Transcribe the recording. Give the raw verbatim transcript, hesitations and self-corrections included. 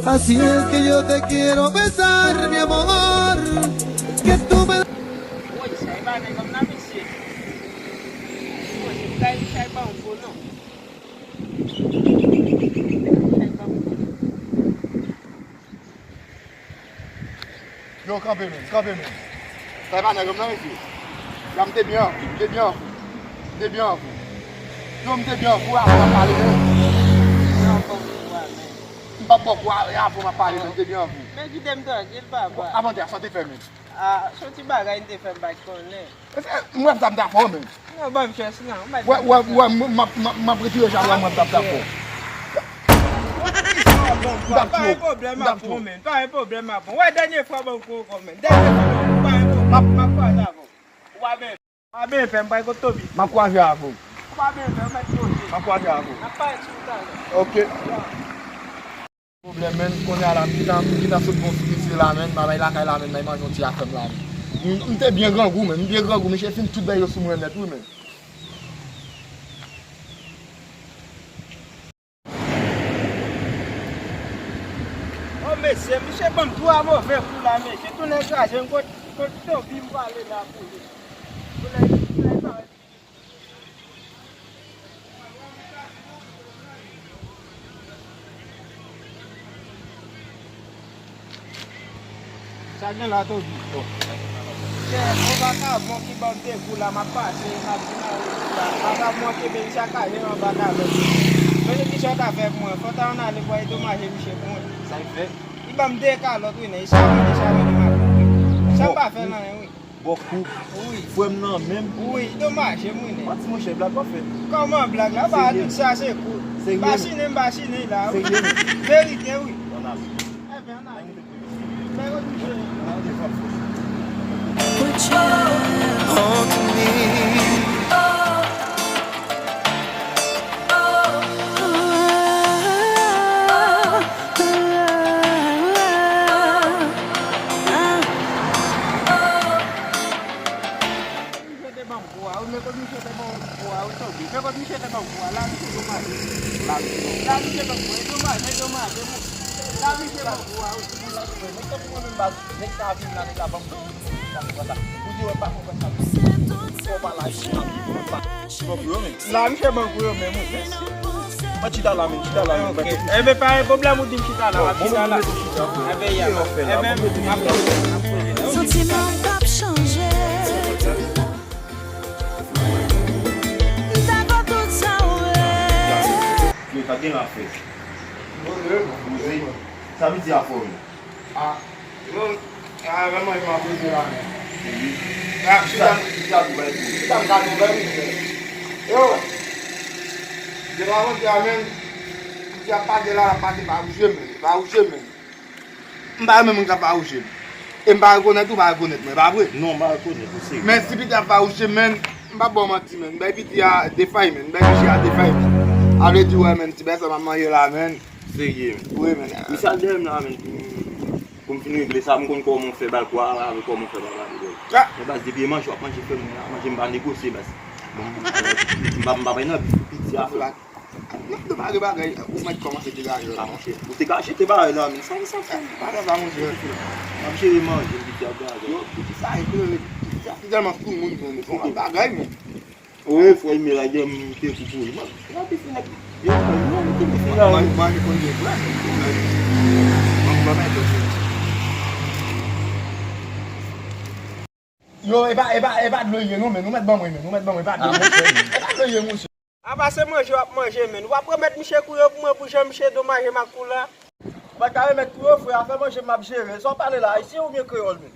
Así es que yo te quiero besar, mi amor, que tú me... Woy, sa e pa nèg la, mesye. Woy, se bagay sa e pa yon gwo non. Sa e pa yon gwo. Yo, kanpe, men, kanpe, men. Sa e pa nèg la, mesye. Ya, m te byen an fou, m te byen an fou. M te byen an fou. Yo, m te byen an fou, avan m ap pale, men. M p ap ba w kou a, men. M p ap ba w kou a, avan m ap pale, men, m te byen an fou. Men kite m trankil, papa. Bon, avan te a, sa w te fè, men? A, se yon ti bagay m te fè, m pa t konnen. M wè sa m ta fè w, men. Non, ban m chans lan. Wè, wè, wè, m, m, m, m ap retire jal la, m wè m t ap tape w. Pa gen pwoblèm avè w, men. Pa gen pwoblèm avè w. Wè, dènye fwa ban m kou ankò, men. Dènye fwa ban m kou, pa gen pwoblèm, m ap kwaze avè w. W a byen fè, m pral kot Toby. M ap kwaze avè w. W a byen fè, w mèt poze. M ap kwaze avè w. N ap pale sou talè. Ok. Pwoblèm, men, kounye a la, m gentan, m gentan sot bon sou misye la, men, m al bay lakay la, men, m al manje yon ti afè m la, men. M, m te byen grangou, men, m byen grangou, misye fin tout bagay yo sou mwen nèt, wi, men. O mesye, misye ban m twa move kou la, mesye. Tounen kraze m kot, kot Toby m prale la pou li. Tounen, tounen kraze. Sa gen la, Toby? Bon. Chè, yon vakabon ki ban m de kou la, m ap pase, m ap vin ale kou la. Vakabon an kenbe m sakaje anba kalòt. Mesye, kisa w ta fè pou mwen? Fò w ta ann ale pou w al dedomaje misye pou mwen. Sa l fè? Li ban m de kalòt, wi, nèg. Li chavire, li chavire m ap. Sa m pa fè l anyen, wi. Bòkou. Wi. Frè m nan menm. Wi, li dedomaje m, wi, nèg. Pati monchè, blag w ap fè. Kòman blag la? Ba tout sa se kou. Serye? M pa chine, m pa chine la, wi. Serye? Verite, wi. Ann ale. Ebyen, ann ale. Bay kote misye. Ann ale, frè m. Put your hand on me. Misye te ban m kou a, wi, men kot misye te ban m kou a, wi, Toby. Men kot misye te ban m kou a, la misye dedomaje. La misye ban m kou a. La misye ban m kou a, e domaje, e domaje, mon. La misye ban m kou a, wi. Nèg sa vin la, nèg la ban m kou. Ou di wè pa konprann sa. Fò pa la, fò pa. Bon, pou yo menm. La, misye ban kou yo menm, wi. Mwen chita la, men, chita la, men. Ok. Enben, pa gen pwoblèm, ou di m chita la, m ap chita la. Enben, ya. Enben, m ap poze, m ap poze. Santiman p ap chanje. M ta konn tout sa w vle. Yo, sa gen la fè. Poze. Poze. Sa vle di afò, men. A, non, a, vrèman, m ap poze la, men. Wi. A, chita. Chita, chita, chita, m ka di w, men. Yo, depi avan di a, men, m di ap pase la, l ap pase pa wouche, men, pa wouche, men. M pa renmen moun k ap pa wouche m. E m pa rekonèt ou, pa rekonèt mwen, pa vre? Non, m pa rekonèt ou, serye. Men si piti ap pa wouche m, men, m p ap ba w manti, men. M bay piti a defay, men. M bay piti a defay, men. A vle di, wè, men, ti bèsè m ap manje la, men. Serye, men. Wi, men. Misye al dèyè m la, men. Pou m fin regle sa, m konn kòman w fè bal kwa, avèk kòman w fè bal kwa. Men baz, depi e manje w ap manje, frè m, manje m pa negosye, baz. Bon, m pa, m pa bay nan bif pou piti a, frè m. Non, de bagay, bagay, ou mèt kòmanse degaje la, monchè. Ou te ka jete bagay la, men sa, sa, sa. Bagay la, monchè. M ap jere manje, m piti ap gade. Yo, piti sa, e klere. Piti sa, se tèlman sou moun, men, se yon bagay, men. Wi, frè, men la, gen m te kou pou li. Mwen, mwen te fè nèg. Yo, mwen te fè la. Mwen, mwen, mwen, mwen, mwen, mwen, mwen, mwen, mwen, mwen, Yo, e pa, e pa, e pa dlo ye non, men. Nou mèt ban mwen, men. Nou mèt ban mwen, e pa dlo ye. E pa dlo ye, monchè. Apa se manje w ap manje, men. W ap remèt misye kou yo pou mwen pou jan misye domaje m ak kou la? Ou pa ka remèt kou yo, frè, afè manje m ap jere. Sa w pale la, ayisyen oubyen kreyòl, men?